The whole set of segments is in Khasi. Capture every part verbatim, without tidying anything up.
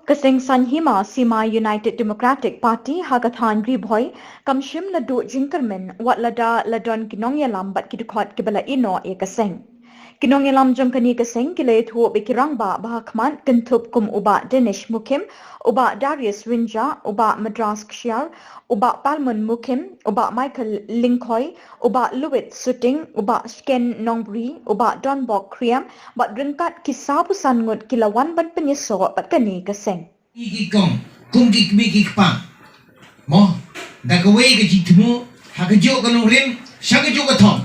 Ka seng Saiñ Hima Sima United Democratic Party ha ka thaiñ Ri Bhoi kam shym la duh jingkyrmen wat lada la don ki nongïalam bad ki dkhot kiba la ïehnoh ïa ka seng. Ki nongïalam jong kane ka seng ki la ïathuh ba ki rangbah ba ha khmat kynthup kum u Bah Danish Mukhim, u Bah Darius Rynjah, u Bah Madras Kshiar, u Bah Palmon Mukhim, u Bah Michael Lyngkhoi, u Bah Luwit Suting, u Bah Shken Nongbri, u Bah Donbok Kriam bad ryngkat ki sawphew san ngut ki la wan ban pynïasoh bad kane ka seng. Ki kong, kum ki kmie ki kpa. Mo, da kawei ka jingthmu ha kajuh ka nongrim sha kajuh ka thong.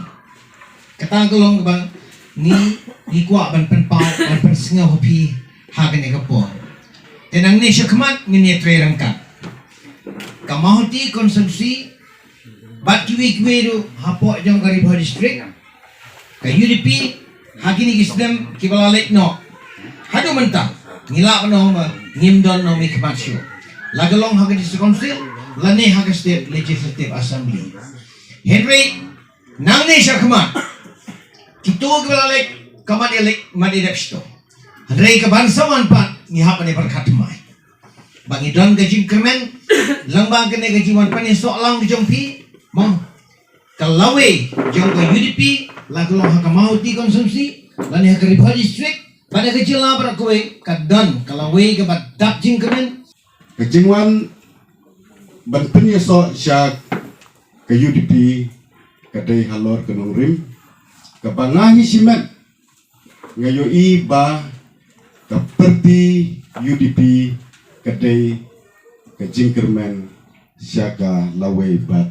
Kata ka long kaba ngi, ngi kwah ban pynpaw, ban pynsngew ha phi ha kane ka por. Te nangne sha khmat ngin ïatrei ryngkat. Ka Mawhati constituency bad kiwei kiwei ruh hapoh jong ka Ri Bhoi District, ka U D P ha kine ki snem kiba la leit noh haduh mynta ngi lah ban ong ba ngim don nongmihkhmat shuh, la ka long ha ka District Council lane ha ka State Legislative Assembly. Hynrei nangne sha khmat kito kiba la leit ka mat ïa leit mat ïa dep shito. Hynrei ka ban sa wan pat ngi hap ban ïa pyrkhat thymmai ba ngi don ka jingkyrmen lyngba kane ka jingwan pynïasoh lang ka jong phi. Mo, ka lawei jong ka U D P, la ka long ha ka Mawhati constituency lane ha ka Ri Bhoi District bad ha ka jylla baroh kawei, ka don ka lawei kaba dap jingkyrmen. Ka jingwan ban pynïasoh sha ka U D P ka dei halor ka nongrim kaba nga hi shimet nga ïohi ba ka party U D P ka dei ka jingkyrmen sha ka lawei bad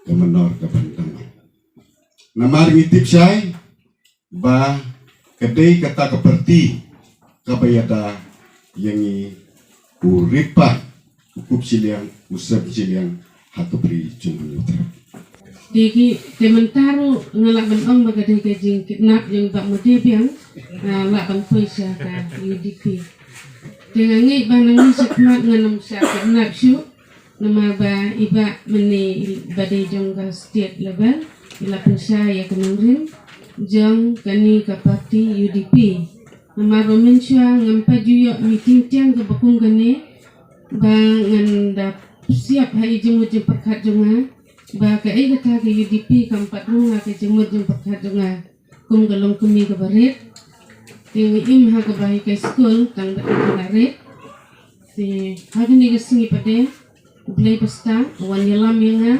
ka mynnor ka ban dang. Namar ngi tip shai ba ka dei kata ka party kaba ïada ïa ngi u rit paid, u kup shiliang, u sem shiliang ha ka bri jong u. Te ki, te mynta ruh nga lah ban ong ba ka dei ka jingkidnap jong Bah Mode Biang, ah, lah ban poi sha ka U D P. Te nga ngeit ba nangne sha khmat ngan ym shah kidnap shuh, namar ba i Bah mynne ba dei jong ka state level i la pynshai ïa ka nongrim jong kane ka party U D P. Namar ba mynshuwa ngam pat ju ïoh meeting tiang kaba kum kane ba ngan da siap ha i jingmut jingpyrkhat jong nga ba kaei kata ka U D P kam pat rung ha ka jingmut jingpyrkhat jong nga kum ka longkmie kaba rit. Te nga im ha kaba hikai skul tang ba ka la rit. Te ha kane ka sngi pat de U Blei ba stad u wan ïalam ïa nga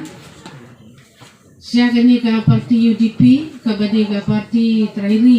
sha kane ka party U D P kaba dei ka party trai ri.